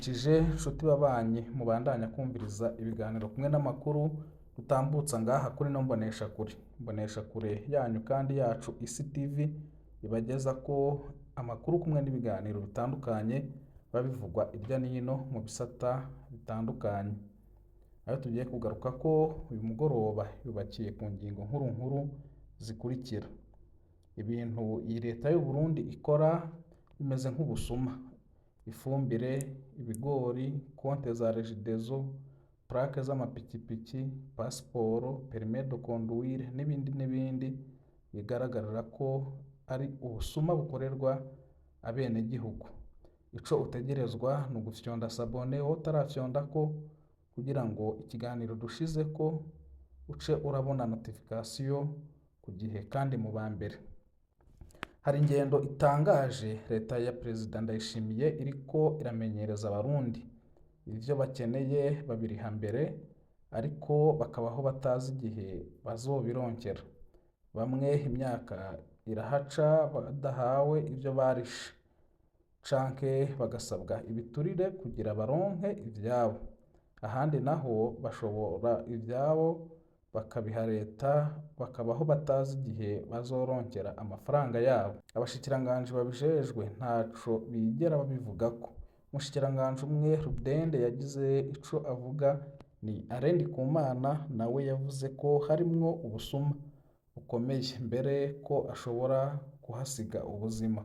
Ndabaramukije nshuti babanyi mubandanya kumviriza ibiganiro kumwe n'amakuru dutambutsa ngaha kuri no mboneshakure, imboneshakure yanyu kandi yacu Isi TV ibageza ko amakuru kumwe n'ibiganiro bitandukanye biba bivugwa irya n'ino mu bisata bitandukanye. Ayo tugiye kugaruka ko uyu mugoroba yubakiye ku ngingo nkuru nkuru zikurikira: ibintu iyi leta y'u Burundi ikora bimeze nk'ubusuma, ifumbire, ibigori, konte za Regideso, plaque z'amapikipiki, pasiporo, permis de conduire n'ibindi n'ibindi, bigaragarira ko ari ubusuma bukorerwa abenegihugu. Ico utegerezwa ni ugufyonda s'abonner wowe utarafyondako kugira ngo ikiganiro dushizeko uce urabona notification ku gihe kandi mu ba mbere. Hari ingendo itangaje leta ya Perezida Ndayishimiye iriko iramenyereza abarundi, ivyo bakeneye babiriha mbere ariko bakabaho batazi igihe bazobironkera. Bamwe imyaka irahaca badahawe ivyo barishe, canke bagasabwa ibiturire kugira baronke ivyabo. Ahandi naho bashobora ivyabo bakabiha leta bakabaho batazi igihe bazoronkera amafaranga yabo. Abashikiranganji babijejwe ntaco bigera babivugako. Umushikiranganji umwe Rudende yagize ico avuga ni Alain Ndikumana, nawe yavuze ko harimwo ubusuma bukomeye mbere ko ashobora kuhasiga ubuzima.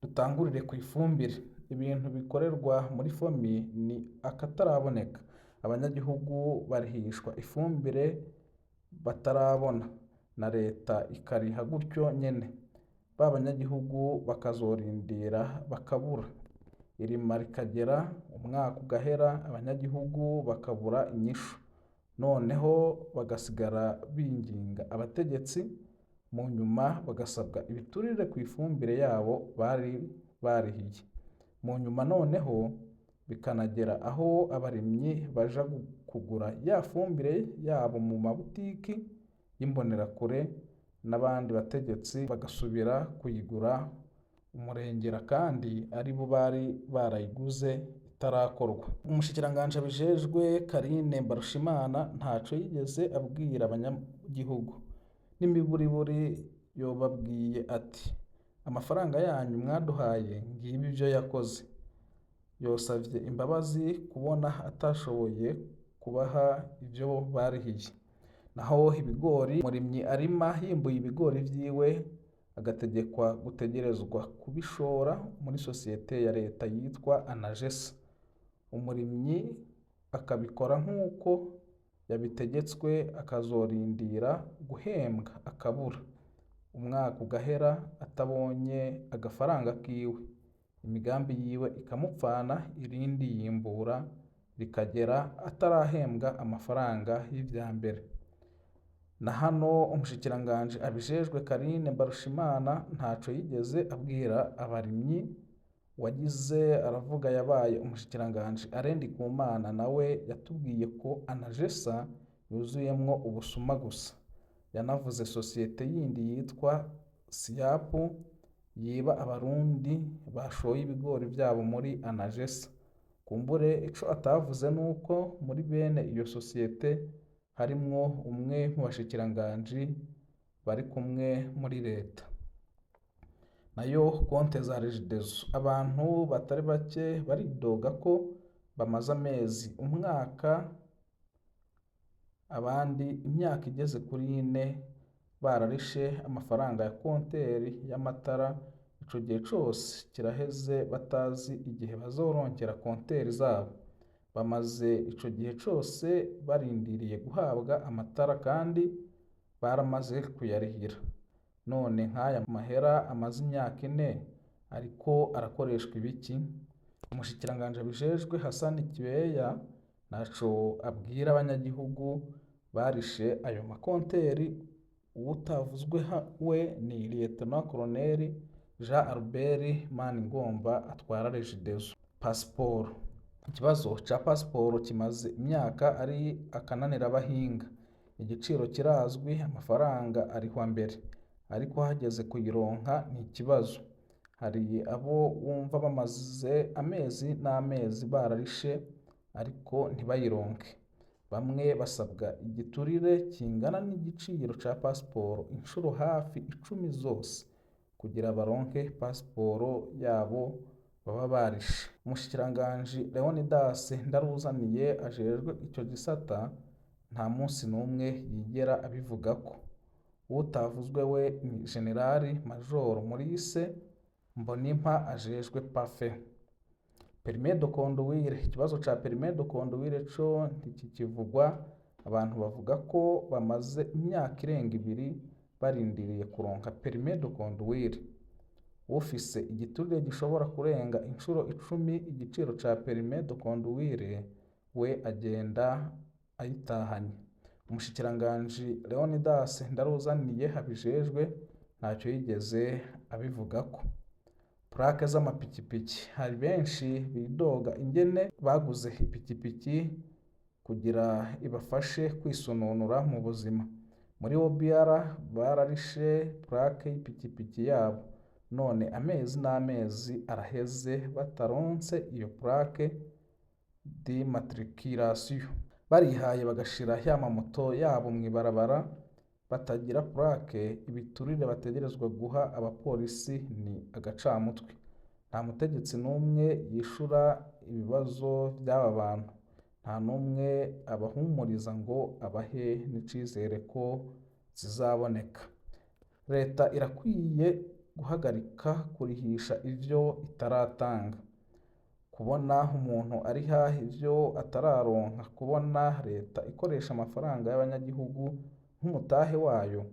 Dutangurire kw'ifumbire, ibintu bikorerwa muri FOMI ni akataraboneka. Abanyagihugu barihishwa ifumbire batarabona, na leta ikariha gutyo nyene. Ba banyagihugu bakazorindira bakabura, irima rikagera, umwaka ugahera, abanyagihugu bakabura inyishu. Noneho bagasigara binginga abategetsi, mu nyuma bagasabwa ibiturire kw'ifumbire yabo bari barihiye. Mu nyuma noneho bikanagera aho abarimyi baja kugura ya fumbire yabo mu mabutiki y'imbonerakure n'abandi bategetsi bagasubira kuyigura umurengera kandi aribo bari barayiguze itarakorwa. Umushikiranganji abijejwe Carine Mbarushimana ntaco yigeze abwira abanyagihugu. N'imiburiburi yobabwiye ati amafaranga yanyu mwaduhaye ngibi ivyo yakoze. Yosavye imbabazi kubona atashoboye kubaha ivyo barihiye. Naho ibigori, umurimyi arima yimbuye ibigori vyiwe agategekwa gutegerezwa kubishora muri sosiyete ya leta yitwa Anagesa. Umurimyi akabikora nk'uko yabitegetswe akazorindira guhembwa akabura, umwaka ugahera atabonye agafaranga kiwe, imigambi yiwe ikamupfana, irindi yimbura rikagera atarahembwa amafaranga y'ivya mbere. Na hano umushikiranganji abijejwe Carine Mbarushimana ntaco yigeze abwira abarimyi. Uwagize aravuga yabaye umushikiranganji Alain Ndikumana nawe yatubwiye ko Anagesa yuzuyemwo ubusuma gusa. Yanavuze sosiyete yindi yitwa Siapu yiba abarundi bashoye ibigori vyabo muri Anagesa. Kumbure ico atavuze nuko muri bene iyo sosiyete harimwo umwe mu bashikiranganji bari kumwe muri leta. Nayo konte za Regideso, abantu batari bake baridoga ko bamaze amezi, umwaka, abandi imyaka igeze kuri ine bararishe amafaranga ya konteri y'amatara, ico gihe cose kiraheze batazi igihe bazoronkera konteri zabo. Bamaze ico gihe cose barindiriye guhabwa amatara kandi baramaze kuyarihira. None nk'aya mahera amaze imyaka ine ariko arakoreshwa ibiki? Umushikiranganji abijejwe Hassan Kibeya ntaco abwira abanyagihugu barishe ayo makonteri. Uwutavuzwe we ni Lieutenant Colonel Jean Albert Manigomba atwara Regideso. Pasiporo, ikibazo ca pasiporo kimaze imyaka ari akananira abahinga. Igiciro kirazwi, amafaranga arihwa mbere, ariko hageze kuyironka ni ikibazo. Hari abo wumva bamaze amezi n'amezi bararishe ariko ntibayironke. Bamwe basabwa igiturire kingana n'igiciro ca pasiporo inshuro hafi 10 zose kugira baronke pasiporo yabo baba barishe. Umushikiranganji Leonidas Ndaruzaniye ajejwe ico gisata nta munsi n'umwe yigera abivugako. Uwutavuzwe we ni Generali Majoro Maurice Mbonimpa ajejwe PAFE. Permis de conduire, ikibazo ca permis de conduire co ntikikivugwa. Abantu bavuga ko bamaze imyaka irenga 2 barindiriye kuronka permis de conduire. Ufise igiturire gishobora kurenga inshuro 10 igiciro ca permis de conduire we agenda ayitahanye. Umushikiranganji Leonidas Ndaruzaniye abijejwe ntacyo yigeze abivugako. Plaque z'amapikipiki, hari benshi bidoga ingene baguze ipikipiki kugira ibafashe kwisununura mu buzima. Muri OBR bararishe plaque y'ipikipiki yabo, none amezi n'amezi araheze bataronse iyo plaque d'immatriculation. Barihaye bagashira ya mamoto yabo mw'ibarabara batagira plaque. Ibiturire bategerezwa guha abapolisi ni agacamutwe. Nta mutegetsi n'umwe yishura ibibazo vy'aba bantu, nta n'umwe abahumuriza ngo abahe n'icizere ko zizaboneka. Leta irakwiye guhagarika kurihisha ivyo itaratanga. Kubona umuntu ariha ivyo atararonka, kubona leta ikoresha amafaranga y'abanyagihugu nk'umutahe wayo,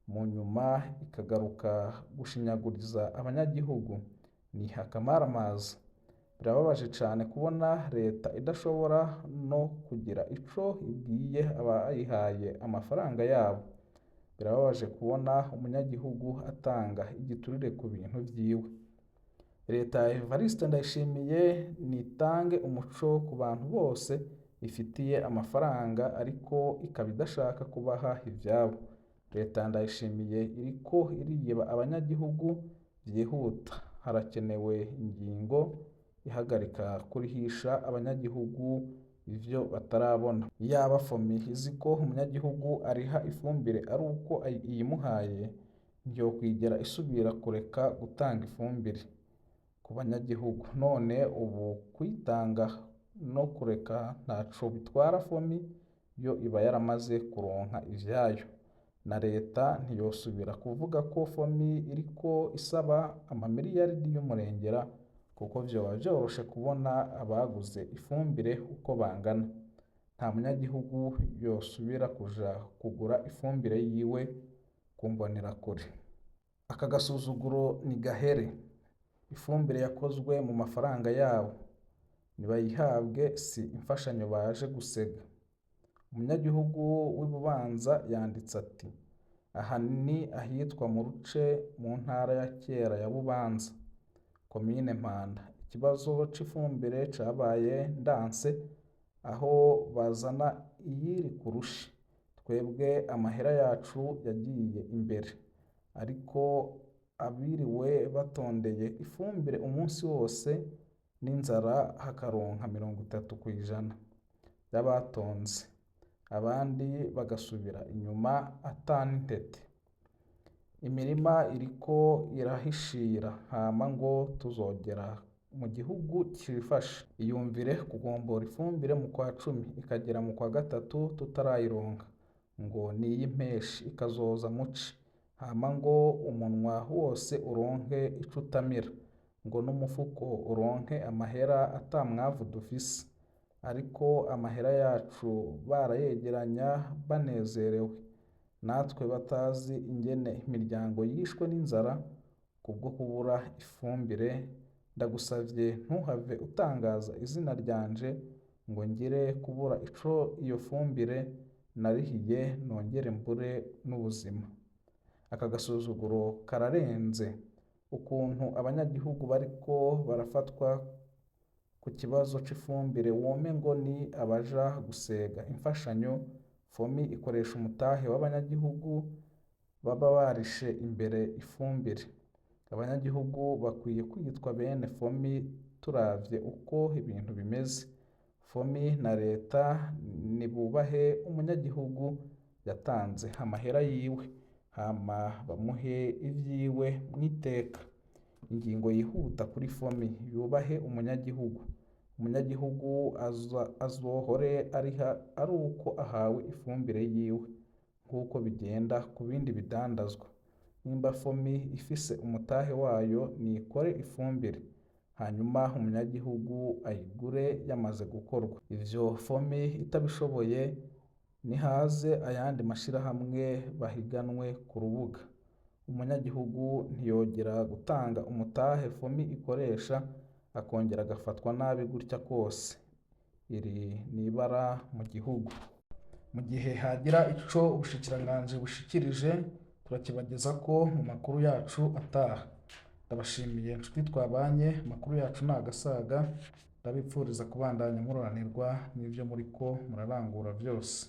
mu nyuma ikagaruka gushinyaguriza abanyagihugu, ni akamaramaza. Birababaje cane kubona leta idashobora no kugira ico ibwiye abayihaye amafaranga yabo. Birababaje kubona umunyagihugu atanga igiturire ku bintu vyiwe. Leta ya Evariste Ndayishimiye nitange umuco ku bantu bose ifitiye amafaranga ariko ikaba idashaka kubaha ivyabo. Leta ya Ndayishimiye iriko iriba abanyagihugu vyihuta. Harakenewe ingingo ihagarika kurihisha abanyagihugu ivyo batarabona. Iyaba FOMI izi ko umunyagihugu ariha ifumbire ari uko iyimuhaye, ntiyokwigera isubira kureka gutanga ifumbire ku banyagihugu. None ubu kuyitanga no kureka ntaco bitwara FOMI, yo iba yaramaze kuronka ivyayo. Na leta ntiyosubira kuvuga ko FOMI iriko isaba amamiliyaridi y'umurengera, kuko vyoba vyoroshe kubona abaguze ifumbire uko bangana. Nta munyagihugu yosubira kuja kugura ifumbire yiwe ku mbonerakure. Aka gasuzuguro nigahere. Ifumbire yakozwe mu mafaranga yabo, nibayihabwe, si imfashanyo baje gusega. Umunyagihugu w'i Bubanza yanditse ati: aha ni ahitwa mu Ruce mu ntara ya kera ya Bubanza, komine Mpanda. Ikibazo c'ifumbire cabaye ndanse, aho bazana iyiri ku rushi. Twebwe amahera yacu yagiye imbere, ariko abiriwe batondeye ifumbire umunsi wose n'inzara hakaronka 30% y'abatonze, abandi bagasubira inyuma ata n'intete. Imirima iriko irahishira, hama ngo tuzogera mu gihugu cifashe. Iyumvire kugombora ifumbire mu kwa 10 ikagera mu kwa 3 tutarayironka, ngo niy'impeshi ikazoza muci, hama ngo umunwa wose uronke ico utamira, ngo n'umufuko uronke amahera ata mwavu dufise. Ariko amahera yacu barayegeranya banezerewe, natwe batazi ingene imiryango yishwe n'inzara kubwo kubura ifumbire. Ndagusavye ntuhave utangaza izina ryanje ngo ngire kubura ico iyo fumbire narihiye, nongere mbure n'ubuzima. Aka gasuzuguro kararenze. Ukuntu abanyagihugu bariko barafatwa ku kibazo c'ifumbire womengo ni abaja gusega imfashanyo. FOMI ikoresha umutahe w'abanyagihugu baba barishe imbere ifumbire. Abanyagihugu bakwiye kwitwa bene FOMI turavye uko ibintu bimeze. FOMI na leta nibubahe umunyagihugu yatanze amahera yiwe, hama bamuhe ivyiwe mw'iteka. Ingingo yihuta kuri FOMI yubahe umunyagihugu. Umunyagihugu azohore ariha ari uko ahawe ifumbire yiwe, nk'uko bigenda ku bindi bidandazwa. Nimba FOMI ifise umutahe wayo nikore ifumbire, hanyuma umunyagihugu ayigure yamaze gukorwa. Ivyo FOMI itabishoboye nihaze ayandi mashirahamwe bahiganwe ku rubuga. Umunyagihugu ntiyogera gutanga umutahe FOMI ikoresha akongera agafatwa nabi gutya kose. Iri ni ibara mu gihugu. Mu gihe hagira ico ubushikiranganji bushikirije turakibagezako mu makuru yacu ataha. Ndabashimiye nshuti twabanye, amakuru yacu ni agasaga, ndabipfuriza kubandanya muroranirwa n'ivyo muriko murarangura vyose.